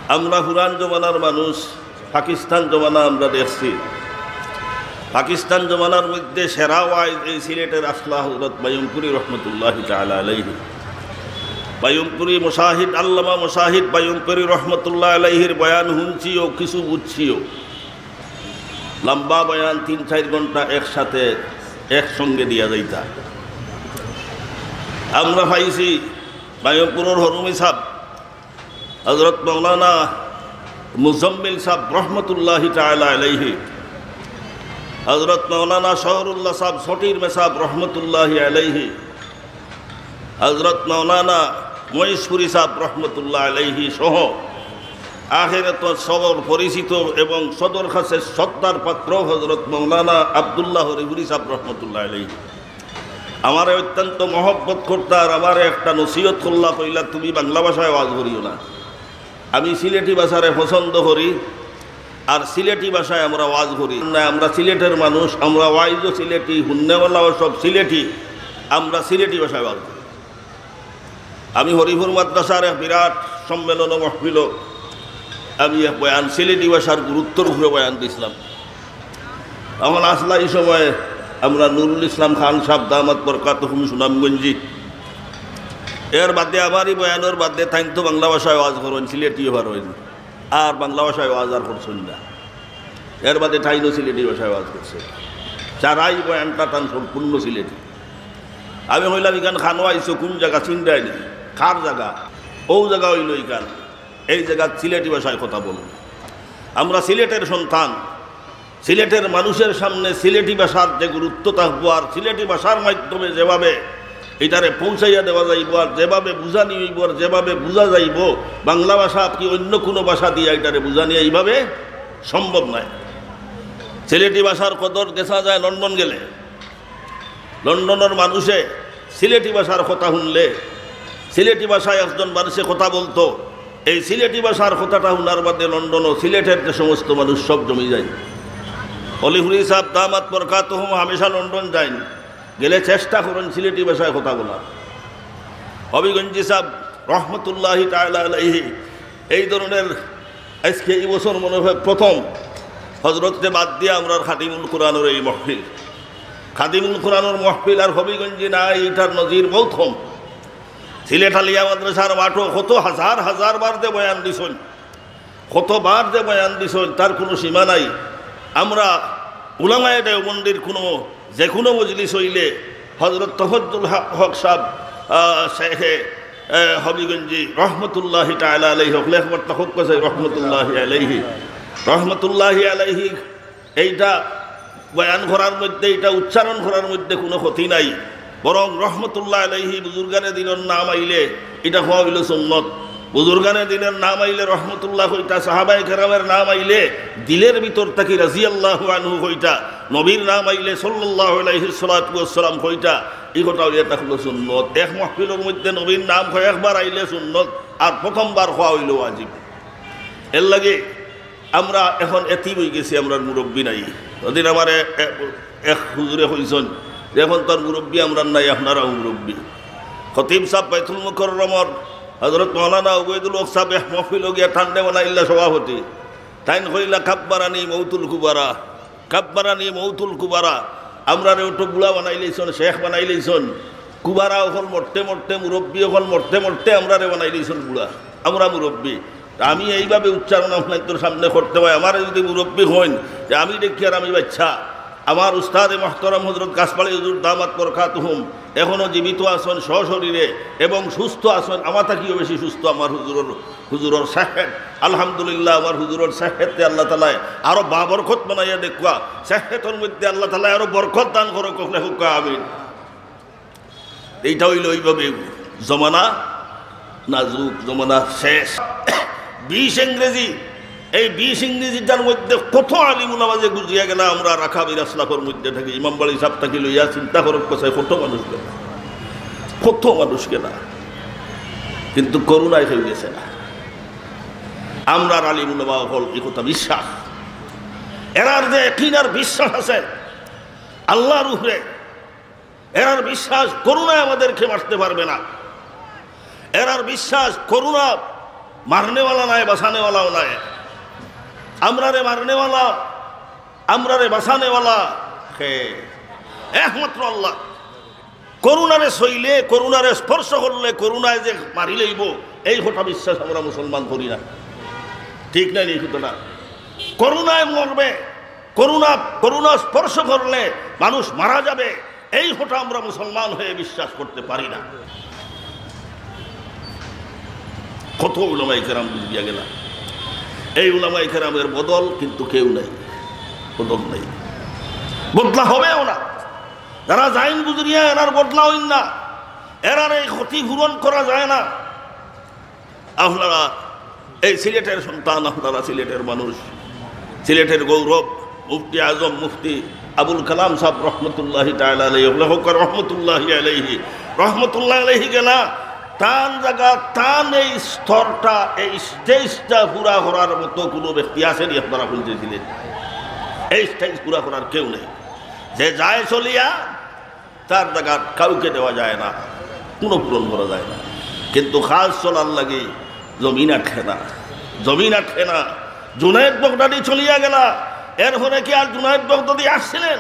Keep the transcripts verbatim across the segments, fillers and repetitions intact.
আমরা পুরান জমানার মানুষ, পাকিস্তান জমানা আমরা দেখছি। পাকিস্তান জমানার মধ্যে সেরা ওয়াইজ এই সিলেটের আছলা হযরত বায়ুমপুরী রহমতুল্লাহি তাআলা আলাইহি। বায়ুমপুরী মুজাহিদ, আল্লামা মুজাহিদ বায়ুমপুরী রহমতুল্লাহ আলাইহির বয়ান হুনছিও, কিছু বুঝছিও। লম্বা বয়ান, তিন চাইর ঘন্টা একসাথে একসঙ্গে দিয়া যাইতা। আমরা পাইছি বায়ুমপুরর হরুমি সাব হযরত মাওলানা মুজাম্মিল সাব রহমতুল্লাহি তাআলা আলাইহি, হযরত মাওলানা শহরুল্লাহ সাব সটির মেসাব রহমতুল্লাহি আলাইহি, হযরত মাওলানা মহেশপুরী সাব রহমতুল্লাহ আলাইহি সহ আখেরাত সবর পরিচিত এবং সদর খাসের শ্রদ্ধার পাত্র হযরত মাওলানা আব্দুল্লাহ হরিপুরী সাব রহমতুল্লাহ আলাইহি। আমারে অত্যন্ত মহব্বত করতা আর আমারে একটা নসিহত করলা, কইলা, "তুমি বাংলা ভাষায় ওয়াজ করিও না।" আমি সিলেটি ভাষারে পছন্দ করি, আর সিলেটি ভাষায় আমরা ওয়াজ করি। না, আমরা সিলেটের মানুষ, আমরা ওয়াইজও সিলেটি, হুননেওয়ালাও সব সিলেটি, আমরা সিলেটি ভাষায় ওয়াজ করি। আমি হরিপুর মাদ্রাসার এক বিরাট সম্মেলন ও মহফিল, আমি এক বয়ান সিলেটি ভাষার গুরুত্বর উপরে বয়ান দিছিলাম। এখন আছলা ই সময় আমরা নুরুল ইসলাম খান সাব দামাত বরকাতুহুম সুনামগঞ্জি, এর বাদে আমারই বয়ানর বাদে তাইন তো বাংলা ভাষায় ওয়াজ করইন, সিলেটি পারইন, আর বাংলা ভাষায় ওয়াজ আর করছইন না। এর বাদে তাইনও সিলেটি ভাষায় ওয়াজ করছে, চাইর বয়ানটা তান সম্পূর্ণ সিলেটি। আমি কইলাম, "ইখান খানো আইছো, কোন জাগা চিনরায় নি? কার জাগা?" "অউ জাগা অইলো ইখান, এই জাগাত সিলেটি ভাষায় কথা বলো।" আমরা সিলেটের সন্তান, সিলেটের মানুষের সামনে সিলেটি ভাষার যে গুরুত্ব থাকবো আর সিলেটি ভাষার মাধ্যমে যেভাবে ইটারে পৌঁছাইয়া দেওয়া যাইবো আর যেভাবে বুঝানি অইবো আর যেভাবে বুঝা যাইবো, বাংলা ভাষা কি অন্য কোনো ভাষা দিয়া ইটারে বুঝানি এইভাবে সম্ভব নায়। সিলেটি ভাষার কদর দেখা যায় লন্ডন গেলে। লন্ডনর মানুষে সিলেটি ভাষার কথা হুনলে, সিলেটি ভাষায় একজন মানুষে কথা বলতো, এই সিলেটি ভাষার কথাটা হুনার বাদে লন্ডনও সিলেটের যে সমস্ত মানুষ সব জমি যায়। হরিপুরী সাব দামাত বরকাতুহুম হামেশা লন্ডন যাইন, গেলে চেষ্টা করইন সিলেটি ভাষায় কথা বলার। হবিগঞ্জি সাব রহমতুল্লাহি তাআলা আলাইহি এই ধরনের আজকে এই বছর মনে হয় প্রথম হজরতরে বাদ দিয়া আমরার খাদিমুল কোরআনর এই মহফিল। খাদিমুল কোরআনর মহফিল আর হবিগঞ্জি নাই, ইটার নজির বহুত কম। সিলেট আলিয়া মাদ্রাসার মাঠো কত হাজার হাজার বার যে বয়ান দিছইন, কতবার যে বয়ান দিছইন, তার কোনো সীমা নাই। আমরা উলামায়ে দেওবন্দির কোনো, যে কোনো মজলিস অইলে হজরত তফজ্জুল হক, হক সাব, আহ, শেখে, আহ, হবিগঞ্জি রহমতুল্লাহি তাআলা আলাইহি হক, লেখবার তফক কাছে রহমতুল্লাহি আলাইহি, রহমতুল্লাহি আলাইহি, এইটা বয়ান করার মধ্যে, এটা উচ্চারণ করার মধ্যে কোনো ক্ষতি নাই। বরং রহমতুল্লাহ আলাইহি বুজুর্গানে দিনর নাম আইলে ইটা কওয়া অইলো সুন্নত। বুজুর্গানে দিনর নাম আইলে রহমতুল্লাহ কইতা, সাহাবায়ে কেরামের নাম আইলে দিলের ভিতর থাকি রাদিয়াল্লাহু আনহু কইতা, নবীর নাম আইলে সাল্লাল্লাহু আলাইহি সালাতু ওয়াসসালাম কইতা, ই কথা অইয়া থাকলো সুন্নত। এক মহফিলর মধ্যে নবীর নাম কয়েকবার আইলে সুন্নত, আর প্রথমবার কওয়া অইলো ওয়াজিব। এর লাগি আমরা এখন এতিম অইগেছি, আমরার মুরব্বি নাই। ওদিন আমারে এ-, এক হুজুরে কইছইন যে এখন তো আর মুরব্বি আমরার নাই, আপনারাউ মুরব্বি। খতিব সাব বায়তুল মুকাররমর হজরত মাওলানা উবাইদুল হক সাব এক মহফিলো গিয়া তানরে বানাইলা সভাপতি। তাইন কইলা, "কাব্বারানি মৌতুল কুবারা, কাব্বারানি মৌতুল কুবারা।" আমরারে অতো বুড়া বানাইলাইছইন, শেখ বানাইলাইছইন। কুবারা অকল মরতে মরতে, মুরব্বি অকল মরতে মরতে আমরারে বানাইলাইছইন বুড়া। আমরা মুরব্বি। তা আমি এইভাবে উচ্চারণ আপনাইন্তর সামনে করতে হয়। আমারে যদি মুরব্বি কইন যে আমি দেখি আর আমি বাচ্চা, আমার উস্তাদে মুহতারাম হজরত গাছপাড়ি হুজুর দামাত বরকাতুহুম এখনো জীবিত আছইন সশরীরে এবং সুস্থ আছইন, আমার থাকিও বেশি সুস্থ আমার হুজুরর, হুজুরর সেহত। আলহামদুলিল্লাহ, আমার হুজুরর সেহতে আল্লাহ তাআলায় আরো বাবরকত বানাইয়া দেখুয়া, সেহতর মধ্যে আল্লাহ তাআলায় আরো বরকত দান করো, কখলে হুক্কা আমিন। এইটা অইলো ওইভাবে জমানা নাজুক, জমানা শেষ। বিশ ইংরেজি, এই বিশ ইংরেজিটার মধ্যে কত আলিম উলামা যে গুজরিয়া গেলা, আমরা রাখাবির আসলাফর মধ্যে থাকি, ইমাম বাড়ি সাহেব থাকি লইয়া চিন্তা করো, কোথায় কত মানুষ গেলা, কত মানুষ গেলা, কিন্তু করোনায় কেউ গেছে না। আমরার আলিম উলামা অকল ই কথা বিশ্বাস, এরার যে একিন আর বিশ্বাস আছে আল্লাহর উপরে, এরার বিশ্বাস করোনায় আমাদেরকে মারতে পারবে না। এরার বিশ্বাস করোনা মারনেওয়ালা নাই, বাঁচানেওয়ালাও নাই। আমরারে মারনেওয়ালা, আমরারে বাঁচানেওয়ালা কে? একমাত্র আল্লাহ। করোনারে ছইলে, করোনারে স্পর্শ করলে, করোনায় যে মারি লইবো, এই কথা বিশ্বাস আমরা মুসলমান করি না। ঠিক না নি কথাটা? করোনায় মরবে, করোনা, করোনা স্পর্শ করলে মানুষ মারা যাবে, এই কথা আমরা মুসলমান হয়ে বিশ্বাস করতে পারি না। কত উলামায়ে কেরাম গুজরিয়া গেলা, এই উলামায়ে কেরামের বদল কিন্তু কেউ নাই, বদল নাই, বদলা হবেও না। যারা যাইন গুজরিয়া, এরার বদলা অইন না, এরার এই ক্ষতি পূরণ করা যায় না। আপনারা এই সিলেটের সন্তান, আপনারা সিলেটের মানুষ, সিলেটের গৌরব, মুফতি আজম মুফতি আবুল কালাম সাহেব রহমতুল্লাহি তাআলা আলাইহি, লেখক রহমতুল্লাহি আলাইহি, রহমতুল্লাহ আলাইহি গেলা, তান জাগা, তান এই স্তরটা, এই স্টেজটা পুরা করার মতো কোনো ব্যক্তি আছেনি আপনারা বলতেছিলেন? এই স্টেজ পুরা করার কেউ নেই। যে যায় চলিয়া, তার জাগা কাউকে দেওয়া যায় না, কোনো পূরণ করা যায় না। কিন্তু কাজ চলার লাগি জমিন আটকে না, জমিন আটকে না। জুনায়েদ বগদাদি চলিয়া গেলা, এরপরে কি আর জুনায়েদ বগদাদি আসছিলেন?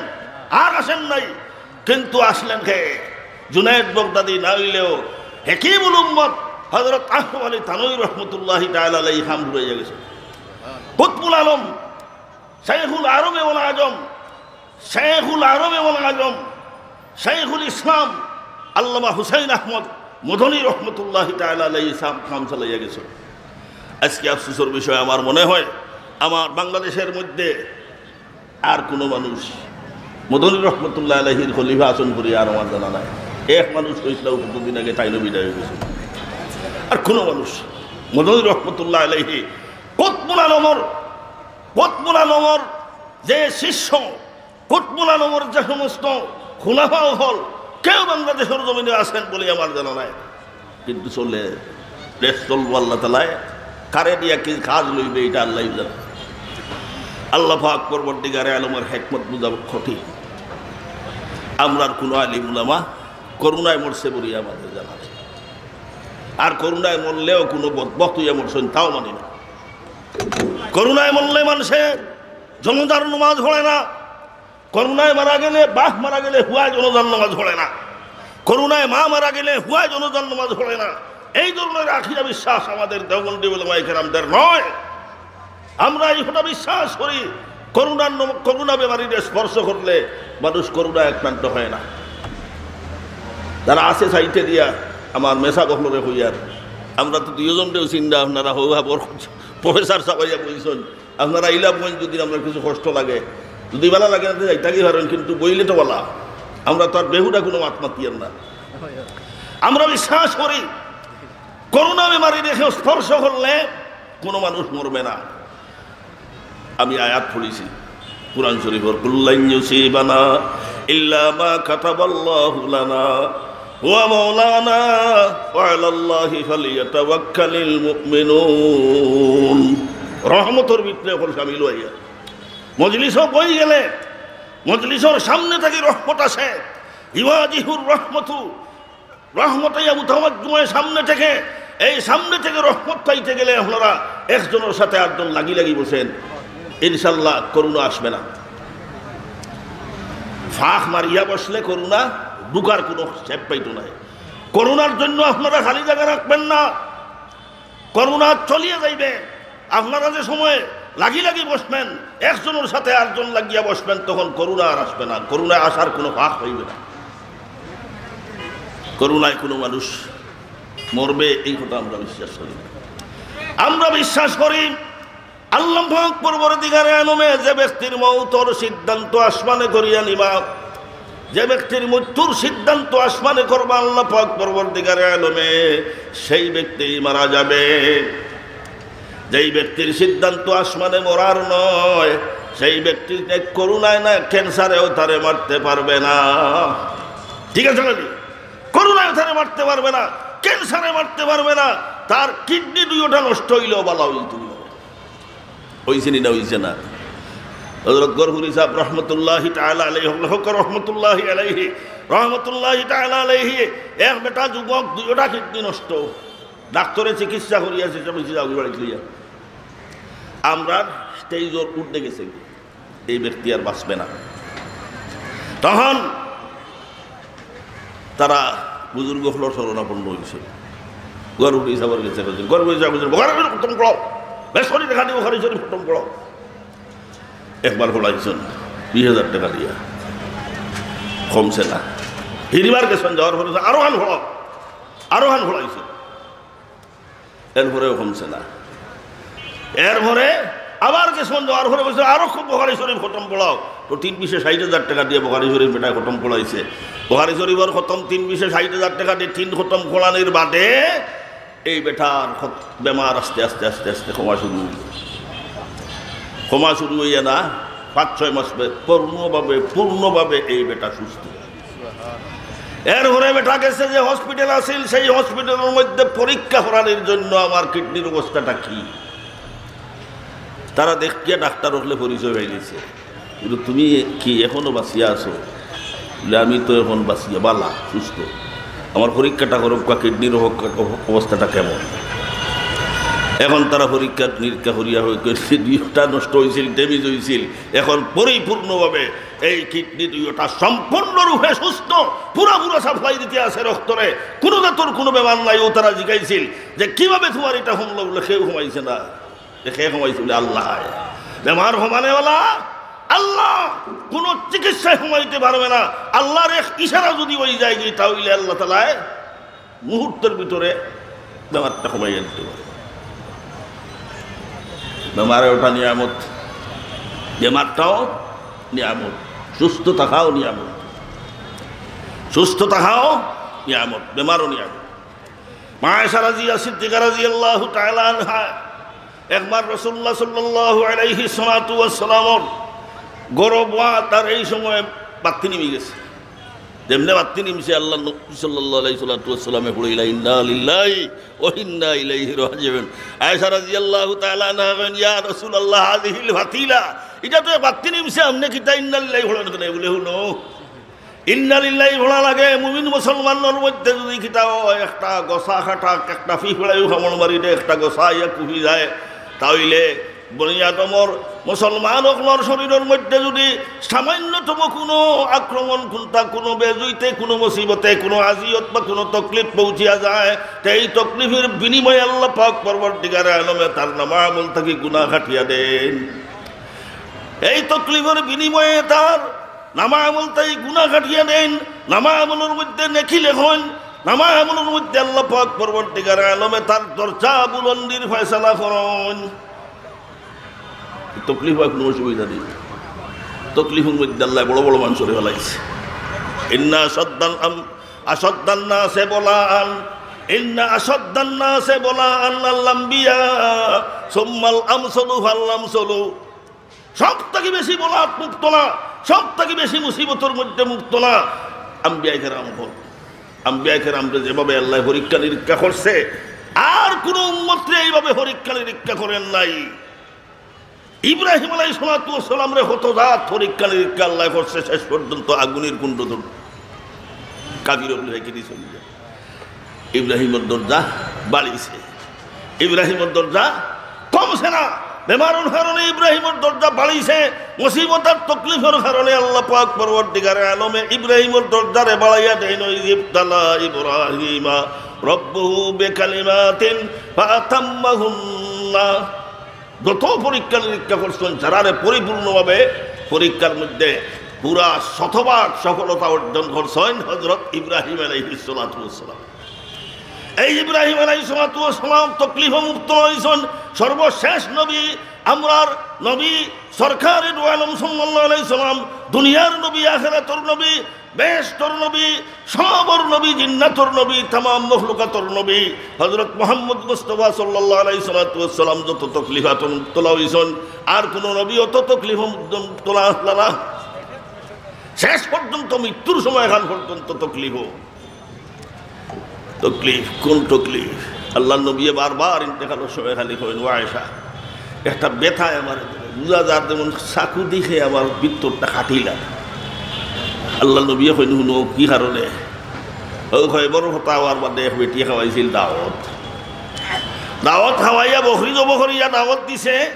আর আসেন নাই। কিন্তু আসলেন কে? জুনায়েদ বগদাদি না হইলেও হেকিমুল উম্মত হযরত আহমদ আলী থানভী রহমতুল্লাহি তাআলা আলাইহি কাম ঘুরাইয়া গেছে। কুতবুল আলম, শাইখুল আরবে ওয়াল আজম, শাইখুল আরবে ওয়াল আজম, শাইখুল ইসলাম আল্লামা হুসাইন আহমদ মদনী রহমতুল্লাহি তাআলা আলাইহি সাহেব কাম চালাইয়া গেছেন। আজকে আফসোসের বিষয় আমার মনে হয়, আমার বাংলাদেশের মধ্যে আর কোনো মানুষ মদনী রহমতুল্লাহ আলাইহির খলিফা আসন করি আর আমার জানা নাই। এক মানুষ কইছিল কতদিন আগে, তাইনও বিদায় হয়ে গেছে। আর কোনো মানুষ মদনী রহমতুল্লাহ আলাইহি কুতবুল আলমর, কুতবুল আলমর যে শিষ্য, কুতবুল আলমর যে সমস্ত খুলাফা অকল, কেউ বাংলাদেশের জমিনে আছেন বলে আমার জানা নাই। কিন্তু চলে, দেশ চলবো আল্লাহ তাআলায়, কারে দিয়া কি কাজ লইবে এটা আল্লাহই জানে। আল্লাহ পাক পরবর্তীকারে আলমের হেকমত বুঝা কঠিন। আমরার কোনো আলিম উলামা করোনায় মরছে বলে আমাদের জানা নেই। আর করোনায় মরলেও কোনো বদবখত হইয়া মরছেন, তাও মানি না। করোনায় মরলে মানুষে জনাজার নামাজ পড়ে না, করোনায় মারা গেলে, বাপ মারা গেলে পুয়ায় জনাজার নামাজ পড়ে না, করোনায় মা মারা গেলে পুয়ায় জনাজার নামাজ পড়ে না। এই ধরনের আকিদা বিশ্বাস আমাদের দেওবন্দি উলামায়ে কেরামদের নয়। আমরা এই কথা বিশ্বাস করি, করোনার নম-, করোনা বেমারিরে স্পর্শ করলে মানুষ করোনায় আক্রান্ত হয় না। যারা আছে সাইটে দিয়া, আমার মেসাব অকলরে কইয়ার, আমরা তো দুইজনরেও চিন্তা আপনারা হৌ হাবর প্রফেসর সাহেব আইয়া বইছেন, আপনারা আইলা বইন যদি আপনার কিছু কষ্ট লাগে, যদি ভালা লাগে না, যাইতা কি পারেন, কিন্তু বইলে তো ভালা। আমরা তো আর বেহুদা কোনো মাত মাতিয়ার না। আমরা বিশ্বাস করি, করোনা বেমারিরে কেউ স্পর্শ করলে কোনো মানুষ মরবে না। আমি আয়াত পড়ছি কোরআন শরীফর, "কুল্লান ইউসিবানা ইল্লা মা কাতাবাল্লাহু লানা হুয়া মাওলানা ওয়া আলাল্লাহি ফালইয়াতাওয়াক্কালিল মুমিনুন।" রহমতর ভিতরে অকল শামিল অইয়া মজলিসও বই গেলে মজলিসর সামনে থাকি রহমত আসে, ইউয়াজিহুর রহমতু, রহমত ইয়া মুতাওয়াজ্জু অয় সামনে থেকে। এই সামনে থেকে রহমত পাইতে গেলে আপনারা একজনের সাথে আটজন লাগি লাগি বসেন, ইনশাল্লাহ করোনা আসবে না। ফাঁক মারিয়া বসলে করোনা ঢুকার কোনো শেপ পাইতো না। করোনার জন্য আপনারা খালি জায়গা রাখবেন না। করোনা চলিয়া যাইবে। আপনারা যে সময় লাগি লাগি বসবেন, একজনের সাথে আটজন লাগিয়া বসবেন, তখন করোনা আর আসবে না, করোনা আসার কোনো ফাঁক হইবে না। করোনায় কোনো মানুষ মরবে, এই কথা আমরা বিশ্বাস করি না। আমরা বিশ্বাস করি আল্লাহ পাক পরওয়ারদিগারে আলমে যে ব্যক্তির মৌতর সিদ্ধান্ত আসমানে করিয়া নিবা, যে ব্যক্তির মৃত্যুর সিদ্ধান্ত আসমানে করবা আল্লাহ পাক পরওয়ারদিগারে আলমে, সেই ব্যক্তি মারা যাবে। যেই ব্যক্তির সিদ্ধান্ত আসমানে মরার নয়, সেই ব্যক্তি করোনায় না ক্যান্সারেও তারে মারতে পারবে না। ঠিক আছে না? করোনায় তারে মারতে পারবে না, ক্যান্সারে মারতে পারবে না, তার কিডনি দুইটা নষ্ট হইলেও ভালা হইতো না। হইছে নি না হইছে না? হযরত গফুরি সাহেব রহমতুল্লাহি তাআলা আলাইহি, হক রহমতুল্লাহি আলাইহি, রহমতুল্লাহি তাআলা আলাইহি, এক বেটা যুবক, দুইটা কিডনি নষ্ট। ডাক্তারে চিকিৎসা করিয়া শেষে কইছে, "যাও বাড়িত লইয়া।" আমরার স্টেজর উঠতে গেছে, এই ব্যক্তি আর বাঁচবে না। তখন তারা বুজুর্গ অকলর শরণাপন্ন অইছে। ঘর উঠে যাবার গেছে, কইছে, ঘর উঠে যাবার গেছে, "বুখারী শরীফ খতম করো, বেশ করি দেখা দিও, বুখারী শরীফ খতম করো।" একবার পড়াইছইন বিশ হাজার টেকা দিয়া, কমছে না। হিরিবার গেছইন, যাওয়ার পরে আরো খান পড়াও, আরো খান পড়াইছইন, এরপরেও কমছে না। এরপরে আবার গেছইন, যাওয়ার পরে কইছইন, "আরো খুব বুখারী শরীফ খতম পড়াও।" তো তিন বিশে ষাইট হাজার টেকা দিয়া বুখারী শরীফ বেটায় খতম পড়াইছে। বুখারী শরীফর খতম তিন বিশে ষাইট হাজার টেকা দিয়া তিন খতম পড়ানির বাদে এই বেটার খত-, বেমার আস্তে আস্তে আস্তে আস্তে কমা শুরু অইল। কমা শুরু অইয়া না, পাঁচ ছয় মাস বে-, পূর্ণভাবে, পূর্ণভাবে এই বেটা সুস্থ। এরপরে বেটা গেছে যে হসপিটাল আছিল, সেই হসপিটালর মধ্যে পরীক্ষা করানির জন্য আমার কিডনির অবস্থাটা কি। তারা দেখিয়া ডাক্তার অকলে পরিচয় পাইলিছে, কিন্তু তুমি কি এখনো বাঁচিয়া আছো? বলে, "আমি তো এখন বাঁচিয়া বালা, সুস্থ। আমার পরীক্ষাটা করউক্কা, কিডনির অব-, অবস্থাটা কেমন?" এখন তারা পরীক্ষা নিরীক্ষা করিয়া হয়ে কইছে, দুইটা নষ্ট অইছিল, ড্যামেজ অইছিল, এখন পরিপূর্ণভাবে এই কিডনি দুইটা সম্পূর্ণরূপে সুস্থ, পুরা পুরা সাপ্লাই দিতে আছে রক্তরে, কোনো জাতর কোনো বেমার নাই। ও তারা জিকাইছিল যে, "কিভাবে তোমার এটা কমলো?" বলে, "কেউ কমাইছে না।" যে কে কমাইছে? বলে, "আল্লাহ।" বেমার কমানেওয়ালা আল্লাহ, কোনো চিকিৎসায় কমাইতে পারবে না। আল্লাহর এক ইশারা যদি অই যায় কি, তাহলে আল্লাহ তাআলায় মুহূর্তের ভিতরে বেমারটা কমাইয়া দিতে পারে। বেমারে ওটা নিয়ামত, বেমারটাও নিয়ামত, সুস্থ থাকাও নিয়ামত, সুস্থ থাকাও নিয়ামত, বেমারও নিয়ামত। মা আয়েশা রাজিয়া সিদ্দিকা রাদিয়াল্লাহু তাআলা আনহা একবার রাসূলুল্লাহ সাল্লাল্লাহু আলাইহি সালাতু ওয়াস সালামর গর্ভ, তার এই সময় বাত্তি নিমি গেছে। যেমনে বাত্তি নিমছে, আল্লাহর নবী সাল্লাল্লাহু আলাইহি সালাতু ওয়াস সালামে পড়িলা, "ইন্না লিল্লাহি ওয়া ইন্না ইলাইহি রাজিউন।" আয়েশা রাদিয়াল্লাহু তাআলা আনহা কইন, "ইয়া রাসূলুল্লাহ, হাযিহিল ফাতিলা, এটা তো বাত্তি নিমছে, আপনে কিতা ইন্না লিল্লাহি পড়েন না কেনে?" বলে, "হুনো, ইন্না লিল্লাহি পড়া লাগে, মুমিন মুসলমানর মধ্যে যদি কিতা হয়, একটা গসা কাটা, একটা পিঁপড়ায়ও কামড় মারি দেয়, একটা গসা আইয়া কুপি যায়, তাইলে বনি আদমর মুসলমান অকলর শরীরর মধ্যে যদি সামান্যতম কোনো আক্রমণ, কোনটা কোনো বেজুইতে, কোনো মুসিবতে, কোনো আজিয়ত বা কোনো তকলিফ পৌঁছিয়া যায়, তে এই তকলিফর বিনিময়ে আল্লাহ পাক পরওয়ারদিগারে আলমে তার নামা আমল থাকি গুনাহ কাটিয়া দেন। এই তকলিফর বিনিময়ে তার নামা আমল থাকি গুনাহ কাটিয়া দেন, নামা আমলর মধ্যে নেকি লেখইন, নামা আমলর মধ্যে আল্লাহ পাক পরওয়ারদিগারে আলমে তার দরজা বুলন্দির ফয়সালা করইন।" তকলিফ আর কোনো অসুবিধা নেই। তকলিফর মধ্যে আল্লাহ বড় বড় মানুষরে ফালাইছে। ইন্না আশাদ্দাল আম-, আশাদ্দান নাসে বলাআন, ইন্না আশাদ্দান নাসে বলাআন আল আম্বিয়া, সুম্মাল আমসালু ফাল আমসালু। সব থাকি বেশি বলাত মুবতলা, সব থাকি বেশি মুসিবতর মধ্যে মুবতলা আম্বিয়ায়ে কেরাম অকল। আম্বিয়ায়ে কেরামরে যেভাবে আল্লাহ পরীক্ষা নিরীক্ষা করছে, আর কোনো উম্মতরে এইভাবে পরীক্ষা নিরীক্ষা করেন নাই। ইব্রাহিম আলাইহিস সালাতু ওয়াস সালামরে কত জাত পরীক্ষা নিরীক্ষা আল্লাহ করছে, শেষ পর্যন্ত আগুনের কুণ্ড ধরল। কাফির অকলে রেখে দিছে। ইব্রাহিমর দরজা বাড়িছে, ইব্রাহিমর দরজা কমছে না। বেমারর কারণে ইব্রাহিমর দরজা বাড়িছে, মুসিবত আর তকলিফর কারণে আল্লাহ পাক পরওয়ারদিগারে আলমে ইব্রাহিমর দরজারে বাড়াইয়া দেন। "ওয়াইজ ইবতালা ইব্রাহিমা রাব্বুহু বিকালিমাতিন ফাআতাম্মাহুন্না।" যত পরীক্ষা নিরীক্ষা করছেন, যারারে পরিপূর্ণভাবে পরীক্ষার মধ্যে পুরা শতভাগ সফলতা অর্জন করছেন হযরত ইব্রাহিম আলাইহিস সালাতু ওয়াস সালাম। এই ইব্রাহিম আলাইহিস সালাতু ওয়াস সালাম তকলিফ মুক্ত হইছেন, সর্বশেষ নবী, আমরার নবী, সরকারে দু আলম সাল্লাল্লাহু আলাইহি সাল্লাম, দুনিয়ার নবী, আখিরাতর নবী, বেহেশতর নবী, সবর নবী, জিন্নাতর নবী, তামাম মখলুকাতর নবী হযরত মুহাম্মদ মুস্তাফা সাল্লাল্লাহু আলাইহি সালাতু ওয়াস সালাম যত তকলিফাত মুক্তলা হইছেন, আর কোন নবী অত তকলিফ মুক্তলা হইলা না। শেষ পর্যন্ত মৃত্যুর সময় খান পর্যন্ত তকলিফ। তকলিফ, কোন তকলিফ? আল্লাহর নবী বারবার ইন্তেকালর সময় খালি কইন, "ও আয়েশা, একটা ব্যথায় আমার বুঝা যার যেমন চাকু দিকে আমার ভিতরটা কাটিলা।" আল্লাহর নবী কইন, "হুনো, কি কারণে?" ও কয়, "বড় কথা হওয়ার বাদে এক বেটি খাওয়াইছিল দাওয়াত।" দাওয়াত খাওয়াইয়া বকরি জবো করিয়া দাওয়াত দিছে,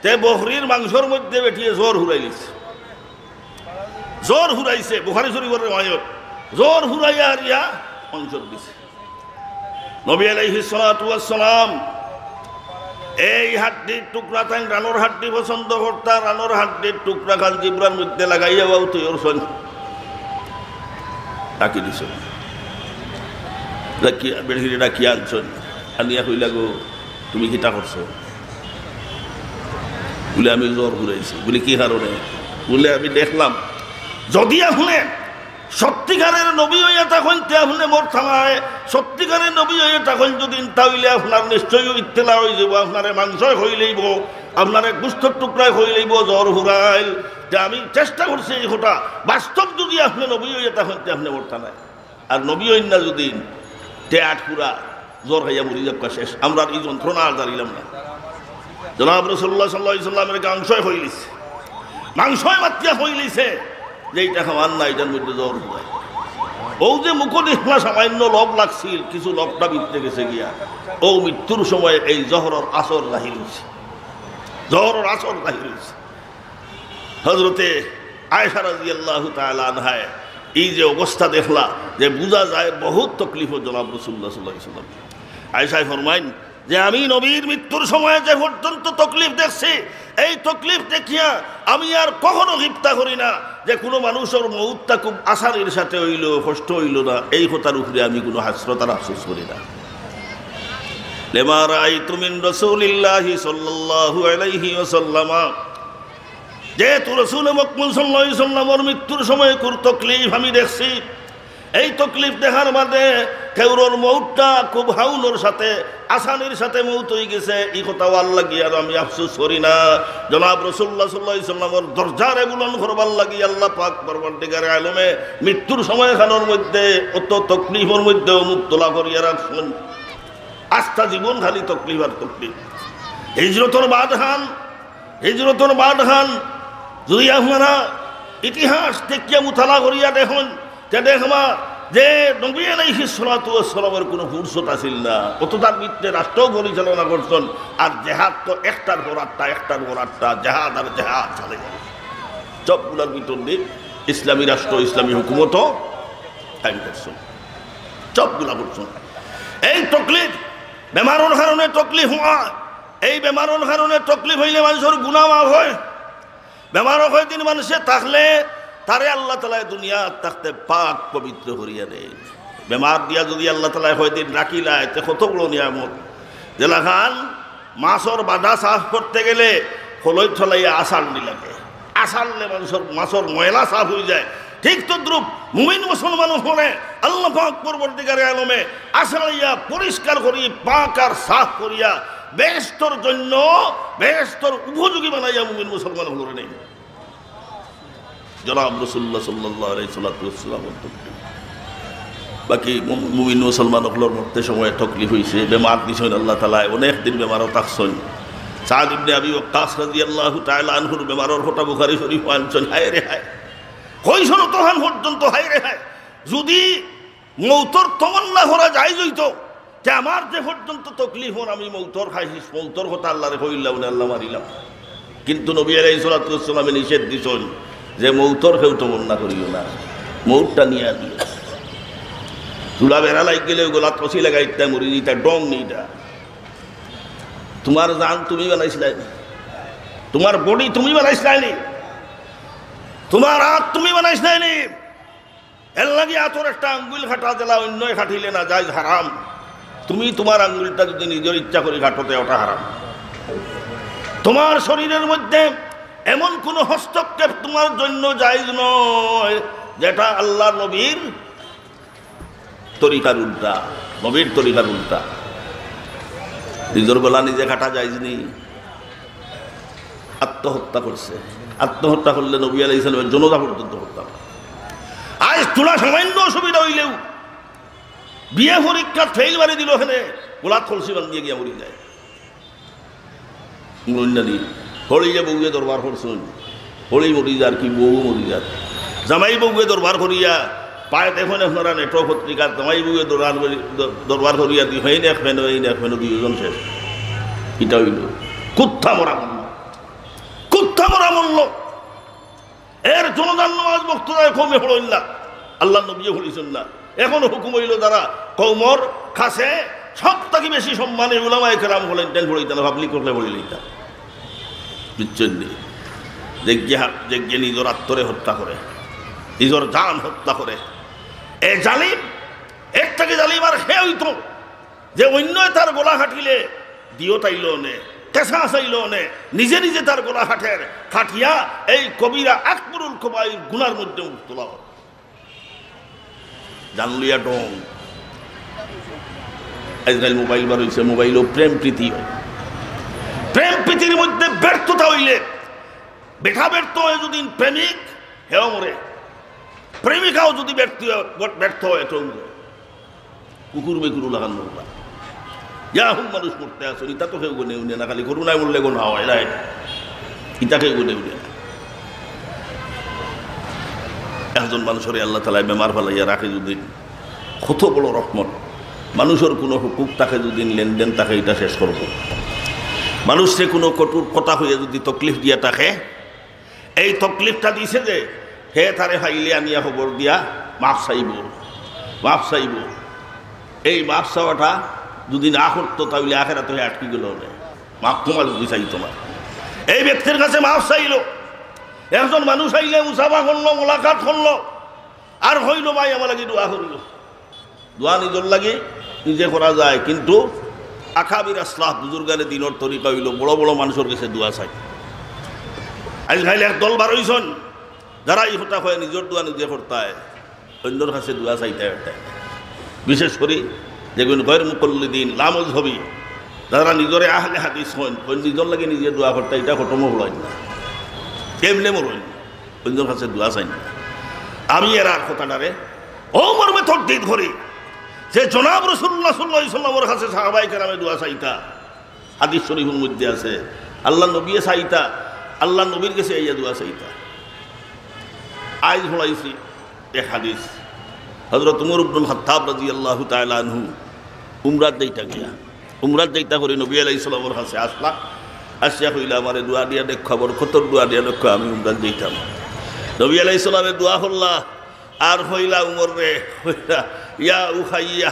তে বকরির মাংসর মধ্যে বেটিয়ে জহর হুরাইলিছে। জহর হুরাইছে, বুখারী শরীফর রেওয়ায়ত। জহর হুরাইয়া হারিয়া মাংস দিছে। নবী আলাইহিস সালাতু ওয়াস সালাম এই হাড্ডির টুকরা, তাইন রানর হাড্ডি পছন্দ করতা, রানর হাড্ডির টুকরা খান জিব্রার মধ্যে লাগাইয়া বাউ তৈয়র সন রাখি দিছইন। ডাকিয়া, বেড়িরে ডাকিয়া আনছইন, আনিয়া কইলা, "গো, তুমি কিতা করছো?" বুলে, "আমি জহর হুরাইছি।" বুলে, "কি কারণে?" বুলে, "আমি দেখলাম, যদি আপনে সত্যিকারের নবী অইয়া থাকইন, তে আপনে মরতা নায়। সত্যিকারের নবী অইয়া থাকইন যদি, তা অইলে আপনার নিশ্চয়ই ইত্তেলা অই যাইবো, আপনারে মাংসয় খাওয়াইলিবো, আপনারে গোস্তর টুকরায় খাওয়াইলিবো, জহর হুরাইল। তে আমি চেষ্টা করছি এই কথা, বাস্তব যদি আপনে নবী অইয়া থাকইন, তে আপনে মরতা নায়।" আর নবী অইন না যদি, তে আটপুরা জহর খাইয়া মরি যাউক্কা, শেষ। আমরার ই যন্ত্রণা আর জানিলাম না। জনাব রাসূলুল্লাহ সাল্লাল্লাহু আলাইহি ওয়াসাল্লামর মাংসয় খাওয়াইলিছে, মাংসয় মাতিয়া খাওয়াইলিছে, যে ইটা খাওয়ার না, ইটার মধ্যে জহর হুরাইল। অউ যে মুখো দেখলা সামান্য লোভ লাগছিল, কিছু লোভটা ভিতরে গেছে গিয়া, অউ মৃত্যুর সময় এই জহরর আসর জাহির অইছে, জহরর আসর জাহির অইছে। হযরতে আয়েশা রাদিয়াল্লাহু তাআলা আনহায় ই যে অবস্থা দেখলা, যে বুঝা যায় বহুত তকলিফো জনাব রাসূলুল্লাহ সাল্লাল্লাহু আলাইহি ওয়াসাল্লাম। আয়েশায় ফরমাইন যে, "আমি নবীর মৃত্যুর সময় যে পর্যন্ত তকলিফ দেখছি, এই তকলিফ দেখিয়া আমি আর কখনো গিবতা করি না যে কুনু মানুষর মউতটা খুব আসানির সাথে অইলো, কষ্ট অইলো না, এই কথার উপরে আমি কুনু হাসরত আর আফসোস করি না।" লিমা রাআইতু মিন রাসূলিল্লাহি সাল্লাল্লাহু আলাইহি ওয়াসাল্লামা, যেহেতু রসুল মকবুল সাল্লাল্লাহু আলাইহি সাল্লামর মৃত্যুর সময় খুব তকলিফ আমি দেখছি, এই তকলিফ দেখার বাদে কেউরর মউতটা খুব হাউনর সাথে, আসানির সাথে মউত অইগেছে, ই কথা অওয়ার লাগি আর আমি আফসোস করি না। জনাব রাসূলুল্লাহ সাল্লাল্লাহু আলাইহি সাল্লামর দরজারে বুলন্দ করবার লাগি আল্লাহ পাক পরওয়ারদিগারে আলমে মৃত্যুর সময়খানর মধ্যে, অত তকলিফর মধ্যেও মুবতলা করিয়া রাখছইন। আস্তা জীবন খালি তকলিফ আর তকলিফ। হিজরতর বাদখান, হিজরতর বাদখান যদি আপনারা ইতিহাস দেখিয়া মুতালা করিয়া দেখইন, তে দেখবা যে নবী আলাইহিস সালাতু ওয়াস সালামর কুনু ফুরসত আছিল না। অত তার ভিতরে রাষ্ট্র পরিচালনা করছইন, আর জেহাদ তো একটার পর আরটা, একটার পর আরটা, জেহাদ আর জেহাদ চালাইয়া গেছইন। সবগুলার ভিতর দিয়া ইসলামী রাষ্ট্র, ইসলামী হুকুমতও কায়েম করছইন, সবগুলা করছইন। এই তকলিফ, বেমারর কারণে তকলিফ অওয়া, এই বেমারর কারণে তকলিফ অইলে মানষর গুনা মাফ অয়। বেমারো কয়দিন মানষে থাকলে তারে আল্লাহ তাআলায় দুনিয়াত থাকতে পাক পবিত্র করিয়া দেইন। বেমার দিয়া যদি আল্লাহ তাআলায় কয়দিন রাখিলায়, তে কত বড় নিয়ামত। যেলাখান মাছর বাদা সাফ করতে গেলে কলইত ফালাইয়া আছাড়নি লাগে, আছাড়লে মানষর, মাছর ময়লা সাফ অইযায়। ঠিক তদ্রূপ মুমিন মুসলমান অকলরে আল্লাহ পাক পরওয়ারদিগারে আলমে আছাড়িয়া পরিষ্কার করি, পাক আর সাফ করিয়া বেহেশতর জন্য, বেহেশতর উপযোগী বানাইয়া মুমিন মুসলমান অকলরে নেইন। জনাব রাসূলুল্লাহ সাল্লাল্লাহু আলাইহি সাল্লাতু ওয়াসসালাম অন্তত। বাকি মু-, মুমিন মুসলমান অকলর মরতে সময় তকলিফ অইছে, বেমার দিছইন আল্লাহ তাআলায়, অনেক দিন বেমারো থাকছইন। সাদ ইবনে আবি ওয়াক্কাস রাদিয়াল্লাহু তাআলা আনহুর বেমারর কথা বুখারী শরীফো আনছইন। হায় রে হায়, কইছইন অতখান পর্যন্ত, হায় রে হায়, যদি মউতর তমন্না করা জায়েজ অইতো, তে আমার যে পর্যন্ত তকলিফ অর, আমি মউতর খাইশ, মউতর কথা আল্লাহরে কইলাম না, আল্লাহ মারিলাম। কিন্তু নবী আলাইহিস সালাতু ওয়াস সালামে নিষেধ দিছইন যে মউতর কেউ তমন্না করিও না, মউতটা নিয়া দিও। তুলা বেড়া লাগি গেলে গলাত রশি লাগাইতা মরি যিতা, ঢং নি ইটা। তুমার জান তুমি বানাইছলায় নি? তুমার বডি তুমি বানাইছলায় নি? তুমার আত তুমি বানাইছলায় নি? এরলাগি আতর একটা আঙ্গুল কাটা যেলা অইন্যয় কাটিলে না জায়েজ, হারাম। তুমি তুমার আঙ্গুলটা যদি নিজর ইচ্ছা করি কাটো তে ওটা হারাম। তুমার শরীরর মধ্যে এমন কুনু হস্তক্ষেপ তুমার জন্য জায়েজ নয় যেটা আল্লাহর নবীর তরিকার উল্টা, নবীর তরিকার উল্টা। নিজর গলা নিজে কাটা জায়েজ নি? আত্মহত্যা করছে। আত্মহত্যা করলে নবী আলাইহিস সালামের জনাজা পর্যন্ত করতাম। আইজ থুড়া সামান্য অসুবিধা অইলেউ বিএ পরীক্ষাত ফেইল মারি দিলো কেনে, গলাত কলসি ভাঙ্গিয়া গিয়া মরি যায়। মরি না নি? হড়িয়ে বউয়ে দরবার করছইন, হড়ি মরি যার কি বউ মরি যার। জামাই বউয়ে দরবার করিয়া, পায় দেখইন আপনারা নেটো পত্রিকাত, জামাই বউয়ে দরবার করি-, দ-, দরবার করিয়া দি, হেইন এক ফেনো, হেইন এক ফেনো, দুইজন শেষ। ইটা অইলো কুত্তা মরা মূল্য, কুত্তা মরা মূল্য। এর জনাজার নামাজ মুক্তদায় কওমে পড়ইন না, আল্লার নবীয়ে পড়ছইন না। অখন হুকুম অইলো যারা কওমর কাছে সব থাকি বেশি সম্মানী উলামায়ে কেরাম অকলে, তাইন পড়ইতা না, পাবলিক অকলে পড়িলিতা। বুঝছইন নি? যেগিয়ে হা-, যেগিয়ে নিজর আত্মরে হত্যা করে, নিজর জান হত্যা করে, এ জালিম, এর থাকি জালিম আর কে অইতো? যে অইন্যে তার গলা কাটিলে দিয়ত আইলো অনে, কেসাস আইলো অনে, নিজে নিজে তার গলা কাটের, কাটিয়া এই কবিরা আকবরুল কবাইর গুনার মধ্যে মুবতলা অয়। জান লইয়া ঢং। আইজকাইল মোবাইল বার অইছে, মোবাইলো প্রেম প্রীতি অয়। প্রেম প্রীতির মধ্যে ব্যর্থতা অইলে, বেটা ব্যর্থ অয় যুদি প্রেমিক, হেও মরে। প্রেমিকাও যুদি ব্যর্থ অয়, ব্যর্থ অয়, হেও মরে। কুকুর মেকুরও লাগান মরবা। ইয়া হুম মানুষ মরতে আছইন, ইতা তো কেউ গনে উনে না, খালি করোনায় মরলে গনা অয়, রাইট? ইতা কেউ গনে উনে না। একজন মানুষরে আল্লাহ তাআলায় বেমার ফালাইয়া রাখে যুদি, কত বড় রহমত। মানুষর কুনু হুকুক থাকে যুদি, লেনদেন থাকে, ইটা শেষ করবো। মানুষরে কুনু কটুর কথা কইয়া যুদি তকলিফ দিয়া থাকে, এই তকলিফটা দিছে যে, হে তারে পাইলে আনিয়া খবর দিয়া মাফ চাইবো, মাফ চাইবো। এই মাফ চাওয়াটা যুদি না করতো, তাইলে আখেরাতো হে আটকি গেলো অনে। মাফ ক্ষমা যুদি চাইতো না, এই ব্যক্তির কাছে মাফ চাইলো। একজন মানুষ আইলে মুসাফা করলো, মোলাকাত করলো, আর কইলো, "ভাই, আমার লাগি দোয়া করিও।" দোয়া নিজর লাগি নিজে করা যায়, কিন্তু আকাবির আসলাফ বুজুর্গানে দিনর তরিকা অইলো বড় বড় মানুষর গেছে দোয়া চাই। আইজকাইল এক দল বার অইছইন, যারা ই কথা কয় নিজর দোয়া নিজে করতায়, অইন্যর কাছে দোয়া চাইতায় পারতায় না। বিশেষ করি যেগুন গয়র মুকল্লিদিন, লামজহবি, যারা নিজরে আহলে হাদিস কইন, কইন নিজর লাগি নিজে দোয়া করতায়, ইটা খতমও অইন না, কেমনে মরইন, অইন্যর কাছে দোয়া চাইন না। আমি এরার কথাটারে অউ মর্মে তরদিদ করি যে জনাব রাসূলুল্লাহ সাল্লাল্লাহু আলাইহি ওয়াসাল্লামর কাছে সাহাবায়ে কেরামে দোয়া চাইতা, হাদিস শরীফর মধ্যে আছে, আল্লার নবীয়ে চাইতা, আল্লার নবীর গেছে আইয়া দোয়া চাইতা। আইজ পড়াইছি এক হাদিস, হযরত উমর ইবনুল খাত্তাব রাদিয়াল্লাহু তাআলা আনহু উমরাত যাইতা গিয়া, উমরাত যাইতা করি নবী আলাইহিস সালামর কাছে আসলা, আসিয়া কইলা, "আমারে দোয়া দিয়া দেখো, বরকতর দোয়া দিয়া দেখো, আমি উমরাত যাইতাম।" নবী আলাইহিস সালামে দোয়া করলা, আর কইলা উমররে, কইলা, "ইয়া উখাইয়া,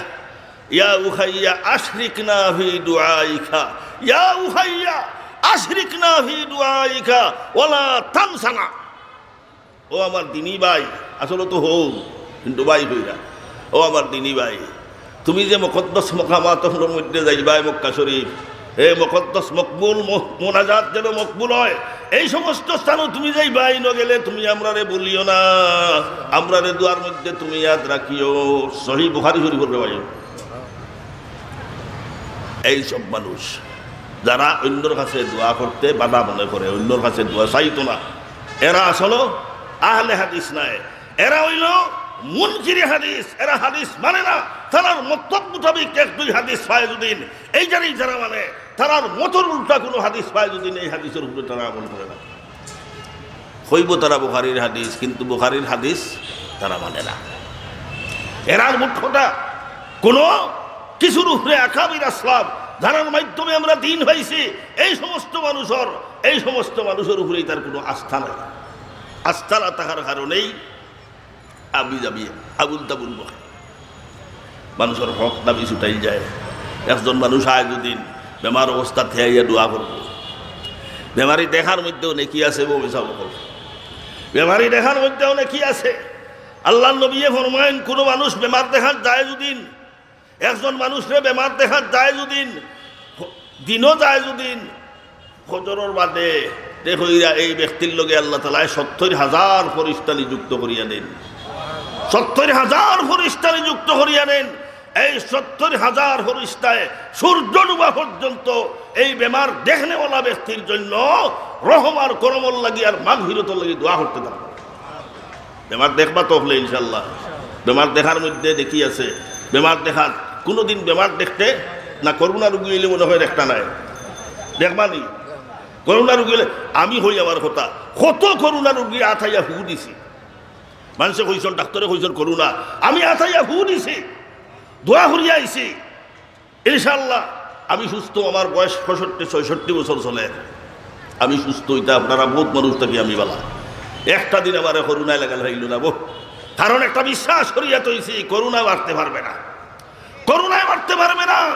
ইয়া উখাইয়া, আশরিকনা ফি দুআইকা, ইয়া উখাইয়া, আশরিকনা ফি দুআইকা, ওয়ালা তানসানা।" ও আমার দিনী ভাই, আসলে তো হউ, কিন্তু ভাই কইরা, ও আমার দিনী ভাই, তুমি যে মুকদ্দস মকামাত অকলর মধ্যে যাইবায় মক্কা শরীফ, হে মুকদ্দস মকবুল ম-, মোনাজাত যেন মকবুল অয়, এই সমস্ত স্থানো তুমি যাইবায়, ইনো গেলে তুমি আমরারে ভুলিও না, আমরারে দোয়ার মধ্যে তুমি ইয়াদ রাখিও। সহিহ বুখারী শরীফর রেওয়ায়ত। এই সব মানুষ যারা অইন্যর কাছে দোয়া করতে বাধা মনে করে, অইন্যর কাছে দোয়া চাইতো না, এরা আসলে আহলে হাদিস নায়, এরা অইলো মুনকিরে হাদিস, এরা হাদিস মানে না। তারার মতলব মোতাবিক এক দুই হাদিস পায় যুদিন, এই যারা, এই যারা মানে, তারার মতর উল্টা কুনু হাদিস পায় যুদিন, এই হাদিসর উপরে তারা আমল করে না। কইবো তারা বুখারীর হাদিস, কিন্তু বুখারীর হাদিস তারা মানে না। এরার মোট কথা কুনু কিছুর উপরে আকাবির আসলাফ, যারার মাধ্যমে আমরা দিন পাইছি, এই সমস্ত মানুষর, এই সমস্ত মানুষর উপরে তার কুনু আস্থা নাই। আস্থা না থাকার কারণেই আবি যাবি আবুল তাবুল বকে। মানুষর হক দাবি ছুটাইল যায়। একজন মানুষ আয় যুদিন বেমার অবস্থাত আইয়া দোয়া করবো। বেমারি দেখার মধ্যেও নেকি আছে, বউ হিসাব করবো। বেমারি দেখার মধ্যেও নেকি আছে। আল্লার নবীয়ে ফরমাইন, কুনু মানুষ বেমার দেখাত যায় যুদিন, একজন মানুষরে বেমার দেখাত যায় যুদিন, দিনো যায় যুদিন, ফজরর বাদে দেখইরা এই ব্যক্তির লগে আল্লাহ তাআলায় সত্তইর হাজার ফিরিস্তা নিযুক্ত করিয়া দেন। সত্তইর হাজার ফিরিস্তা নিযুক্ত করিয়া দেন। এই সত্তইর হাজার ফিরিস্তায় সূর্য ডুবা পর্যন্ত এই বেমার দেখনেওয়ালা ব্যক্তির জন্য রহম আর করমর লাগি আর মাগফিরতর লাগি দোয়া করতে থাকবো। বেমার দেখবা তো অকলে ইনশাআল্লাহ। বেমার দেখার মধ্যে নেকি আছে। বেমার দেখার, কুনুদিন বেমার দেখতে না, করোনা রুগী অইলে মনে অয় দেখতা নায়। দেখবা নি? করোনা রুগী অইলে, আমি কই আমার কথা, কত করোনা রুগী আত আইয়া ফু দিছে। মানষে কইছইন, ডাক্তরে কইছইন করোনা, আমি আত আইয়া ফু দিছি, দোয়া করিয়া আইছি। ইনশাআল্লাহ, আমি সুস্থ, আমার বয়স পঁয়ষট্টি, ছয়ষট্টি বছর চলে। আমি সুস্থ, ইটা আপনারা বউত মানুষ থাকি আমি বালা। একটা দিন আমারে করোনায় লাগাল পাইল না বো, কারণ একটা বিশ্বাস করিয়া থইছি, করোনা মারতে পারবে না, করোনায় মারতে পারবে না।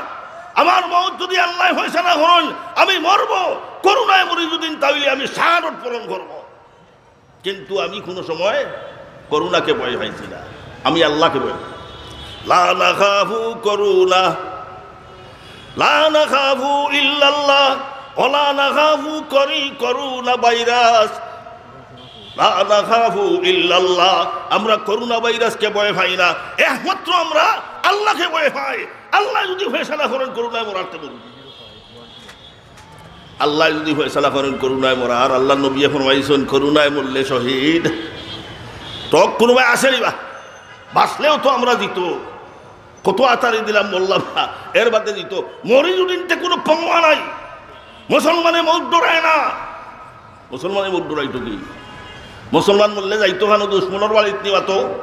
আমার মউত যুদি আল্লায় ফয়সালা করইন, আমি মরবো। করোনায় মরি যুদি, তা অইলে আমি শাহাদত বরণ করবো। কিন্তু আমি কুনু সময় করোনাকে ভয় পাইছি না, আমি আল্লাহকে ভয় পাই। লা নাখাফু করোনা, লা নাখাফু ইল্লাল্লাহ, ওয়ালা নাখাফু করি করোনা ভাইরাস, লা নাখাফু ইল্লাল্লাহ। আমরা করোনা ভাইরাসকে ভয় পাই না, একমাত্র আমরা আল্লাহকে ভয় পাই। আল্লায় যুদি ফয়সালা করইন করোনায় মরার, তে মরমু। আল্লায় যুদি ফয়সালা করইন করোনায় মরার, আল্লাহর নবীয়ে ফরমাইছইন, করোনায় মরলে শহীদ। তো কুনুবায় আছে নি বা? বাঁচলেও তো আমরা জিতো। কত আতারি দিলাম, মরলাম না, এর বাদে জিতো। মরি যুদি, তে কুনু পরোয়া নাই। মুসলমানে মউত ডরায় না। মুসলমানে মউত ডরাইতো কি? মুসলমান মরলে যাইতো কানো? দুশমনর বাড়িত নি বা তো।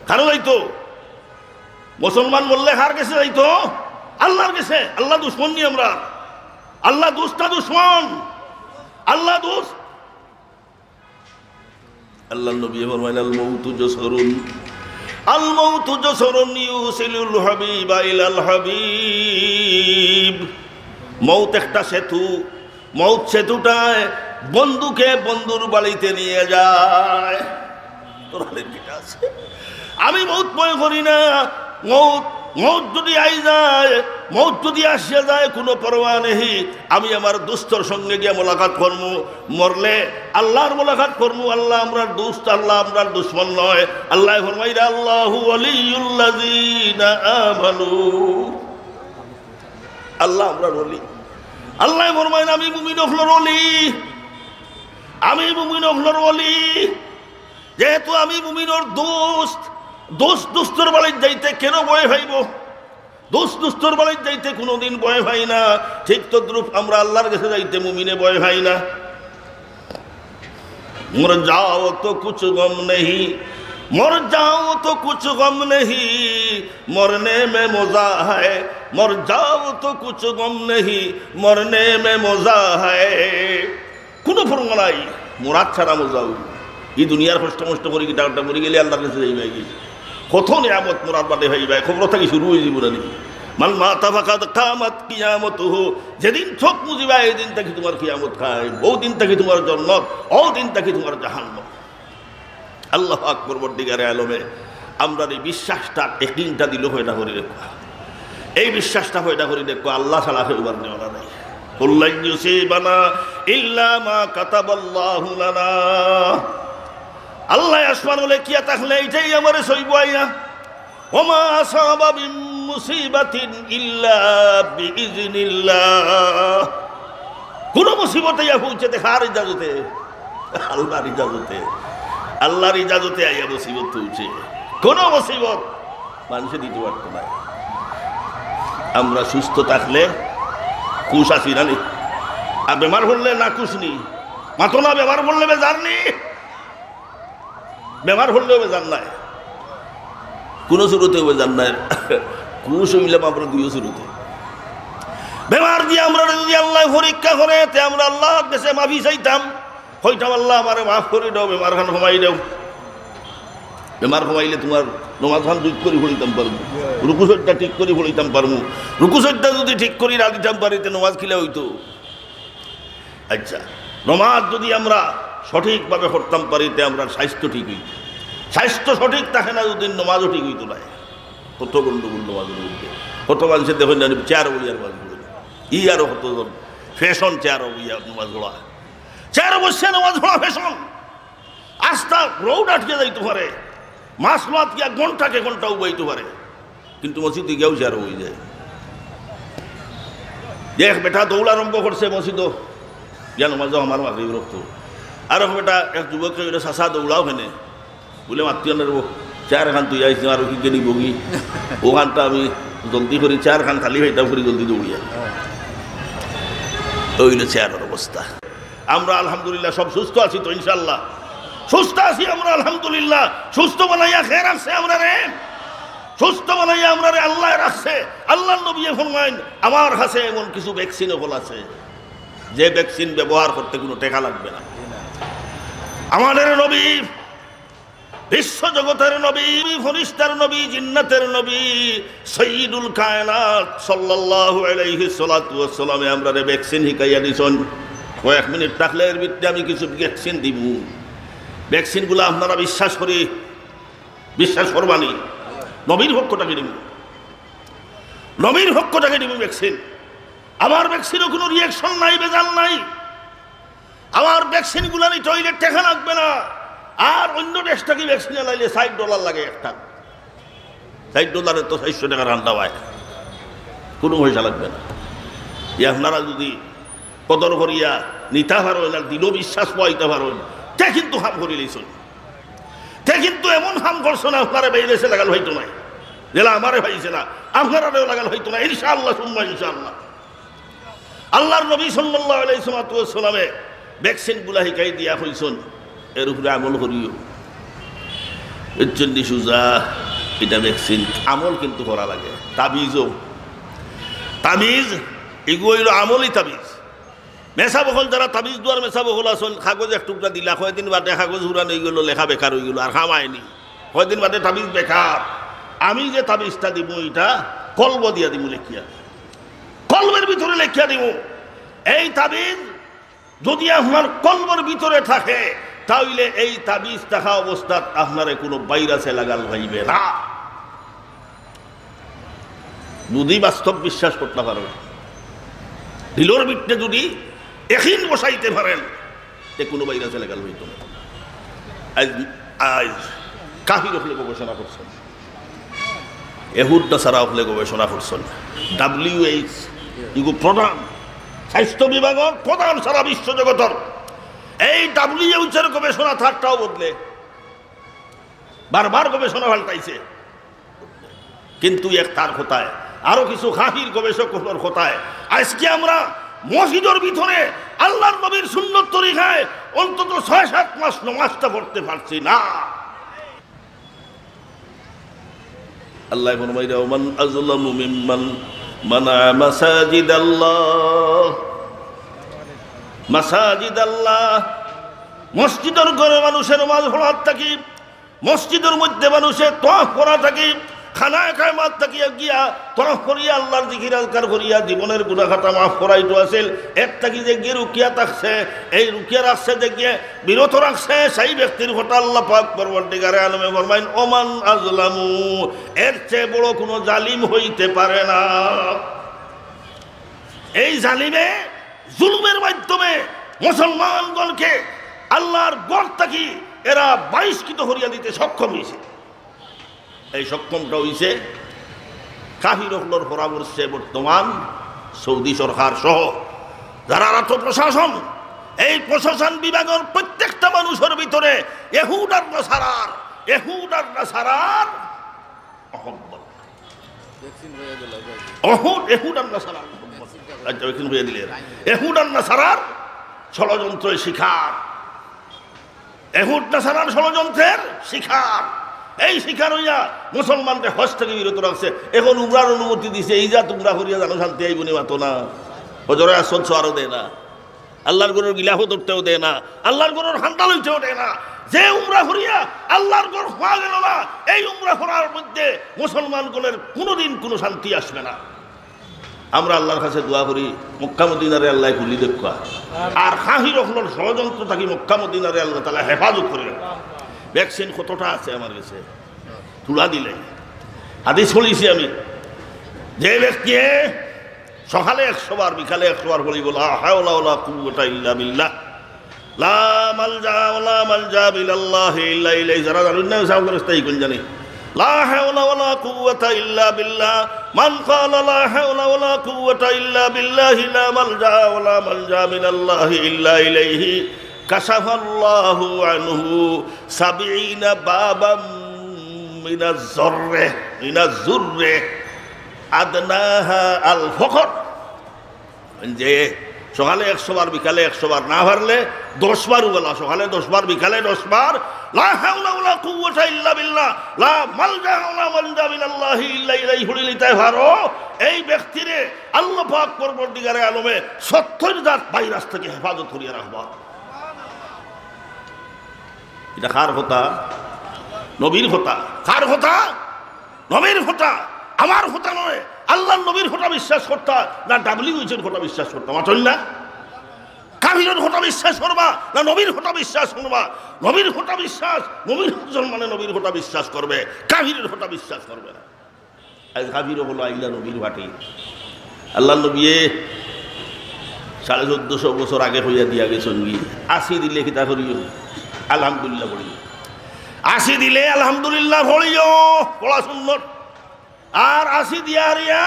কানো যাইতো? মুসলমান মরলে কার গেছে যাইতো? আল্লাহর গেছে। আল্লাহ দুশমন নি আমরা? আল্লাহ দুস্ত না দুশমন? আল্লাহ দুস্ত। আল্লাহর নবী ফরমাইন, "আল মাউতু জাসরুন, আল মাউতু জাসরুন ইউসিলুল হাবিবা ইলাল হাবিব।" মউত একটা সেতু, মউত সেতুটায় বন্ধুকে বন্ধুর বাড়িতে নিয়ে যায়। কোরআনের কিতা আছে? আমি মউত ভয় করি না। মউত, মউত যুদি আই যায়, মউত যুদি আসিয়া যায়, কুনু পরোয়া নেই। আমি আমার দুস্তর সঙ্গে গিয়া মোলাকাত করমু। মরলে আল্লাহর মোলাকাত করমু। আল্লাহ আমরার দুস্ত, আল্লাহ আমরার দুশমন নয়। আল্লায় ফরমাইরা, "আল্লাহু ওয়ালিয়ুল্লাযীনা আমানু।" আল্লাহ আমরার ওলি। আল্লায় ফরমাইন, "আমি মুমিন অকলর ওলি, আমি মুমিন অকলর ওলি।" যেহেতু আমি মুমিনর দুস্ত, দুস্ত দুস্তর বাড়িত যাইতে কেনে ভয় পাইবো? দুস্ত দুস্তর বাড়িত যাইতে কুনুদিন ভয় পায় না। ঠিক তদ্রূপ আমরা আল্লাহর গেছে যাইতে মুমিনে ভয় পায় না। মর যাও তো কুছ গম নেহি, মর যাও তো কুছ গম নেহি, মরনে মে মজা হ্যায়। মর যাও তো কুছ গম নেহি, মরনে মে মজা হ্যায়। কুনু পরোয়া নাই, মরাত ছাড়া মজা অইবো। ই দুনিয়ার কষ্ট মষ্ট করি কিতা করতা, মরি গেলে আল্লাহর গেছে যাইবায় গি। কত নিয়ামত মরার বাদে পাইবায়, কবর থাকি শুরু অইযিবো না নি? মান মাতা ফাকাদ কামাত কিয়ামতুহু। যেদিন চউখ মুজিবায়, এদিন থাকি তুমার কিয়ামত কায়েম, অউ দিন থাকি তুমার জন্নত, অউ দিন থাকি তুমার জাহান্নাম। আল্লাহু আকবার, পরওয়ারদিগারে আলমে আমরার ই বিশ্বাসটা, একিনটা দিলো পয়দা করি রাখউক্কা। এই বিশ্বাসটা পয়দা করি রাখউক্কা, আল্লাহ ছাড়া কেউ বার নেওয়ালা নাই। কুল লান ইউসিবানা ইল্লা মা কাতাবাল্লাহু লানা। আল্লায় আসমানো লেখিয়া থাকলে ইটাউ আমারে ছইবো আইয়া। ওয়া মা আসাবা মিন মুসিবাতিন ইল্লা বিইজনিল্লাহ। কুনু মুসিবত আইয়া পৌঁছে তে কার ইজাজতে? আল্লাহর ইজাজতে। আল্লাহর ইজাজতে আইয়া মুসিবত পৌঁছে। কুনু মুসিবত মানষে দিতো পারতো নায়। আমরা সুস্থ থাকলে খুশ আছি না নি? আর বেমার পড়লে নাখুশ নি? মাতো না, বেমার পড়লে বেজার নি? বেমার পড়লেও বেজার নায়, কুনু সুরতেও বেজার নায়। খুশ অইলাম আমরা দুইও সুরতে। বেমার দিয়া আমরারে যুদি আল্লায় পরীক্ষা করে, তে আমরা আল্লাহর গেছে মাফি চাইতাম, কইতাম, "আল্লাহ, আমারে মাফ করি দেও, বেমারখান কমাই দেও।" বেমার কমাইলে তুমার নমাজখান ঠিক করি পড়িতাম পারমু, রুকু সইজদা ঠিক করি পড়িতাম পারমু, রুকু সইজদা যুদি ঠিক করি না দিতাম পারি, তে নমাজ কিলা অইতো? আচ্ছা, নমাজ যুদি আমরা সঠিকভাবে পড়তাম পারি, তে আমরার স্বাস্থ্য ঠিক অইতো। স্বাস্থ্য সঠিক থাকে না যুদি, নমাজও ঠিক অইতো নায়। কত গন্ডগোল নমাজর মধ্যে, কত মানষে দেখইন না, চেয়ারো বইয়া নমাজ পড়ে। ই আরো কত জন ফ্যাশন চেয়ারো বইয়া নমাজ পড়া, চেয়ারো বইয়া নমাজ পড়া ফ্যাশন। আস্তা রোড আটকে যাইতো পারে, মাসলো আটকিয়া ঘন্টাকে ঘন্টা উবাইতো পারে, কিন্তু মসজিদো গিয়াও চেয়ারো বই যায়। যে এক বেটা দৌড় আরম্ভ করছে মসজিদো, গিয়া নমাজো আমার মাগরিব রক্ত। আর এক বেটা, এক যুবকে কইলো, "চাচা, দৌড়াও কেনে?" বুলে, "মাতিও না রে বা, চেয়ার খান থুইয়া আইছি, আর কিগেনি বগি, অখানতা আমি জলদি করি, চেয়ার খান খালি পাইতাম করি জলদি দৌড়িয়া।" অউ অইলো চেয়ারর অবস্থা। আমরা আলহামদুলিল্লাহ সব সুস্থ আছি তো ইনশাআল্লাহ? সুস্থ আছি আমরা আলহামদুলিল্লাহ। সুস্থ বানাইয়া কে রাখছে আমরারে? সুস্থ বানাইয়া আমরারে আল্লায় রাখছে। আল্লার নবীয়ে ফরমাইন, "আমার কাছে এমন কিছু ভ্যাকসিন অকল আছে, যে ভ্যাকসিন ব্যবহার করতে কুনু টেকা লাগবে না।" আমাদের নবী, বিশ্বজগতের নবী, ফিরিস্তার নবী, জিন্নাতের নবী, সাইয়্যিদুল কায়নাত সাল্লাল্লাহু আলাইহি সালাতু ওয়াসসালামে আমরারে ভ্যাকসিন হিকাইয়া দিছইন। কয়েক মিনিট থাকলে এর ভিতরে আমি কিছু ভ্যাকসিন দিমু। ভ্যাকসিনগুলা আপনারা বিশ্বাস করি, বিশ্বাস করবানি? নবীর পক্ষ থাকি দিমু, নবীর পক্ষ থাকি দিমু ভ্যাকসিন। আমার ভ্যাকসিনও কুনু রিয়াকশন নাই, ভেজাল নাই। আমার ভ্যাকসিনগুলা নিতে অইলে টেকা লাগবে না। আর অন্য দেশ থাকি ভ্যাকসিন আনাইলে ষাইট ডলার লাগে একটা। ষাইট ডলারে তো চাইরশো টেকা রান্দা অয়, কুনু পয়সা লাগবে না। ই আপনারা যুদি কদর করিয়া নিতা পারইন আর দিলো বিশ্বাস পাইতা পারইন, তে কিন্তু কাম করিলিছইন। তে কিন্তু এমন কাম করছইন, আপনারে ভাইরাসে লাগাল পাইতো নায়, যেলা আমারে পাইছে না, আপনারারেও লাগাল পাইতো না, ইনশাআল্লাহ, সুম্মা ইনশাআল্লাহ। আল্লার নবী সাল্লাল্লাহু আলাইহি সালাতু ওয়াসসালামে ভ্যাকসিনগুলা হিকাই দিয়া কইছইন, "এর উপরে আমল করিও।" এর জন্য সুজা, ইটা ভ্যাকসিন, আমল কিন্তু করা লাগে। তাবিজও, তাবিজ, ইগু অইলো আমলি তাবিজ। মেসাব অকল, যারা তাবিজ দেওয়ার মেসাব অকল আছইন, কাগজ এক টুকরা দিলা, কয়দিন বাদে কাগজ পুরান অইগেলো, লেখা বেকার অইগেলো, আর কাম আয়নি। কয়দিন বাদে তাবিজ বেকার। আমি যে তাবিজটা দিমু, ইটা কলব দিয়া দিমু লেখিয়া, কলবের ভিতরে লেখিয়া দিমু। এই তাবিজ যুদি আপনার কলবর ভিতরে থাকে, তা অইলে এই তাবিজ থাকা অবস্থাত আপনারে কুনু ভাইরাসে লাগাল পাইবে না। যুদি বাস্তব বিশ্বাস করতা পারইন, দিলর ভিতরে যুদি একিন বসাইতে পারইন, তে কুনু ভাইরাসে লাগাল পাইতো না। আইজ, আইজ কাফির অকলে গবেষণা করছইন, এহুদ নাসারা অকলে গবেষণা করছইন। ডাব্লিউএইচ, ইগু প্রধান স্বাস্থ্য বিভাগর প্রধান সারা বিশ্বজগতর। এই ডাব্লিউএইচ এর গবেষণা তারটাও বদলে, বারবার গবেষণা পাল্টাইছে। কিন্তু এক তার কথায়, আরো কিছু কাফির গবেষক অকলর কথায়, আইজকে আমরা মসজিদর ভিতরে আল্লার নবীর সুন্নত তরিকায় অন্তত ছয় সাত মাস নমাজটা পড়তে পারছি না। আল্লায় ফরমাইরা, "ওমান আযলামু মিম্মান মানাআ মাসাজিদাল্লাহ, মাসাজিদাল্লাহ।" মসজিদর ঘরে মানুষে নমাজ পড়ার থাকি, মসজিদর মধ্যে মানুষে তওয়াফ করা থাকি, খানায়ে কায়মাত থাকি গিয়া তওয়াফ করিয়া আল্লার জিকির আজকার করিয়া জীবনের গুনাহ খাতা মাফ করাইতো আছিল। এর থাকি যেগিয়ে রুকিয়া থাকছে, এই রুকিয়া রাখছে, যেগিয়ে বিরত রাখছে, সেই ব্যক্তির কথা আল্লাহ পাক পরওয়ারদিগারে আলমে ফরমাইন, "ওমান আযলামু", এর চেয়ে বড় কুনু জালিম হইতে পারে না। এই জালিমে জুলুমের মাধ্যমে মুসলমানগণকে আল্লার ঘর থাকি এরা বহিষ্কৃত করিয়া দিতে সক্ষম অইছে। এই সক্ষমটা অইছে কাফির অকলর পরামর্শে বর্তমান সৌদি সরকার সহ যারা রাষ্ট্র প্রশাসন, এই প্রশাসন বিভাগর প্রত্যেকটা মানুষর ভিতরে এহুদ আর নাসারার, এহুদ আর নাসারার মহব্বত। ভ্যাকসিন হয়ে গেল, হয়ে গেল। অহুদ, এহুদ আর নাসারার মহব্বত। ভ্যাকসিনটা হয়ে আচ্ছা, ভ্যাকসিন হয়ে দিলে। এহুদ আর নাসারার ষড়যন্ত্রের শিকার। এহুদ নাসারার ষড়যন্ত্রের শিকার। এই শিকার অইয়া মুসলমানরে হজ থাকি বিরত রাখছে। এখন উমরার অনুমতি দিছে, এই যা তোমরা করিয়া জানো শান্তি আইবো নি, মাতো না। হজরে আসওয়াদ ছোঁয়ারও দেয় না, আল্লার ঘরর গিলাফও ধরতেও দেয় না, আল্লার ঘরর হান্ডা লইতেও দেয় না। যে উমরা করিয়া আল্লার ঘর হওয়া গেল না, এই উমরা করার মধ্যে মুসলমানগণের কুনুদিন কুনু শান্তি আসবে না। আমরা আল্লার কাছে দোয়া করি, মক্কা মদিনারে আল্লায় খুলি দেউক্কা, আর কাফির অকলর ষড়যন্ত্র থাকি মক্কা মদিনারে আল্লাহ তাআলা হেফাজত করি। ভ্যাকসিন কতটা আছে আমার গেছে, তুলা দিলে। হাদিস পড়ছি আমি, যে ব্যক্তিয়ে সকালে একশো বার, বিকালে একশো বার পড়িবো, "লা হাওলা ওয়ালা কুওয়াতা ইল্লা বিল্লাহ, লা মালজা ওয়ালা মালজা ইলাল্লাহি ইল্লা ইলাইহি।" যারা জানইন না, সাহেব ফেরেশতা ইকন জানি। "লা হাওলা ওয়ালা কুওয়াতা ইল্লা বিল্লাহ। মান ক্বালা লা হাওলা ওয়ালা কুওয়াতা ইল্লা বিল্লাহি লা মালজা ওয়ালা মালজা ইলাল্লাহি ইল্লা ইলাইহি, কাশাফাল্লাহু আনহু সাবঈনা বাবাম মিনাজ জুররে, মিনাজ জুররে, আদনাহা আল ফকর।" যে সকালে একশো বার, বিকালে একশো বার, না পারলে দশ বার অইবো, সকালে দশ বার, বিকালে দশ বার। লা হাওলা ওয়ালা কুওয়াতা ইল্লা বিল্লাহ, লা মালজা ওয়ালা মানজা মিনাল্লাহি ইল্লা ইলাইহি পড়িলিতায় পারো, এই ব্যক্তিরে আল্লাহ পাক পরওয়ারদিগারে আলমে সত্তইর জাত ভাইরাস থাকি হেফাজত করিয়া রাখবা। ইটা কার কথা? নবীর কথা। কার কথা? নবীর কথা। আমার কথা নায়। আল্লার নবীর কথা বিশ্বাস করতা না WHO-র কথা বিশ্বাস করতা? মাতইন না। কাফিরর কথা বিশ্বাস করবা না নবীর কথা বিশ্বাস করবা? নবীর কথা বিশ্বাস, মুমিন মুসলমানে নবীর কথা বিশ্বাস করবে, কাফিরর কথা বিশ্বাস করবে না। আইজ কাফির অকল আইলা নবীর পাটি। আল্লার নবীয়ে সাড়ে চৌদ্দশো বছর আগে কইয়া দিয়া গেছইন কি, আশি দিলে কিতা করিও? আলহামদুলিল্লাহ পড়িও। আশি দিলে আলহামদুলিল্লাহ পড়িও, পড়া সুন্নত। আর আশি দিয়া হারিয়া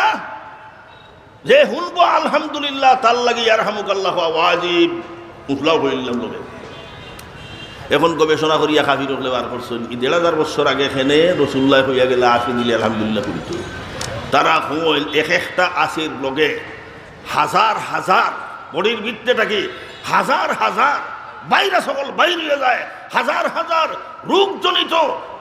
যে হুনবো আলহামদুলিল্লাহ, তার লাগি ইয়ারহামুকাল্লাহ কওয়া ওয়াজিব। উতলাও কইলাম লগে। এখন গবেষণা করিয়া কাফির অকলে বার করছইন, ই দেড় হাজার বছর আগে কেনে রসুলুল্লায় কইয়া গেলা আশি দিলে আলহামদুলিল্লাহ পড়িতো। তারা কইন এক একটা আশির লগে হাজার হাজার, বডির ভিতরে থাকি হাজার হাজার ভাইরাস অকল বাইর অইয়া যায়, হাজার হাজার রোগজনিত,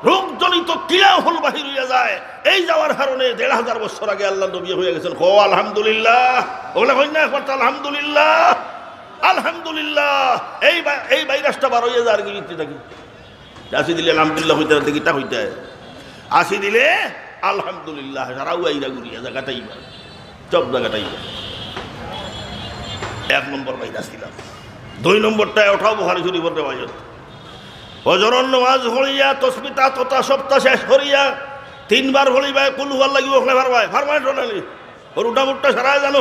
রোগজনিত কিলা অকল বাহির অইয়া যায়। এই যাওয়ার কারণে দেড় হাজার বছর আগে আল্লার নবীয়ে কইয়া গেছইন, কও আলহামদুলিল্লাহ। অকলে কইন না একবার তো আলহামদুলিল্লাহ, আলহামদুলিল্লাহ। এই ভাই-, এই ভাইরাসটা বার অইয়া যারগি ভিতরে থাকি। আশি দিলে আলহামদুলিল্লাহ কইতা, কিতা কইতা? আশি দিলে আলহামদুলিল্লাহ, সারা উয়াইরা ঘুরিয়া জাগাটাই বার, সব জাগাটাই বার। এক নম্বর ভাইরাস দিলাম। দুই নম্বরটা, ওটাও বুখারী শরীফর রেওয়ায়ত। ফজরর নামাজ পড়িয়া, তসবিহ তথা সবটা শেষ করিয়া, তিনবার পড়িবায় কুল হুয়াল্লাহ। কি অকলে পারবায়? পারবায় তো নানি? ওর উঠা মুঠটা সারায় জানো,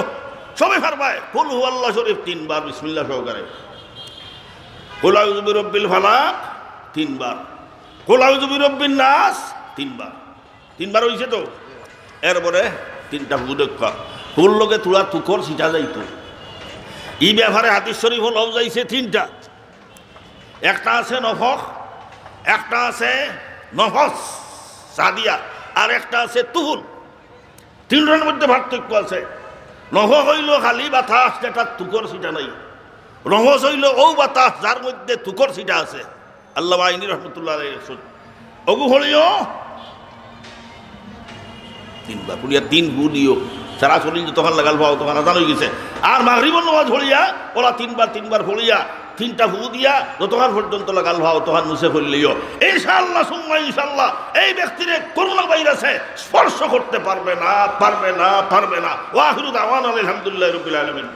সবে পারবায়। কুল হুয়াল্লাহ শরীফ তিনবার বিসমিল্লাহ সহকারে। কুল আউযু বিরাব্বিল ফালাক তিনবার। কুল আউযু বিরাব্বিন নাস তিনবার। তিনবার অইছে তো? এরপরে তিনটা ফু দেউক্কা। ফুর লগে থুড়া তুকর ছিটা যাইতো। ই ব্যাপারে হাদিস শরীফো লফজ আইছে তিনটা। একটা আছে নফখ, একটা আছে নফস সাদিয়া, আর একটা আছে তুহুল। তিনটার মধ্যে পার্থক্য আছে। নফখ অইলো খালি বাতাস, যেটা তুকর ছিটা নাই। নফস অইলো অউ বাতাস যার মধ্যে তুকর ছিটা আছে। আল্লামা আইনি রহমতুল্লাহ আলাইহি লেখছইন, অগু পড়িও তিনবার, পড়িয়া তিন ফু দিও, সারা শরীল যতখান লাগাল পাও অতখান আজান অইগেছে। আর মাগরিবর নামাজ পড়িয়া ওলা তিনবার তিনবার পড়িয়া তিনটা ফু দিয়া যতখান পর্যন্ত লাগাল পাও অতখান মুছে ফেললিও। ইনশাআল্লাহ সুম্মা ইনশাআল্লাহ এই ব্যক্তিরে করোনা ভাইরাসে স্পর্শ করতে পারবে না, পারবে না, পারবে না। ওয়া আখিরু দাওয়ানা আলহামদুলিল্লাহি রাব্বিল আলামিন।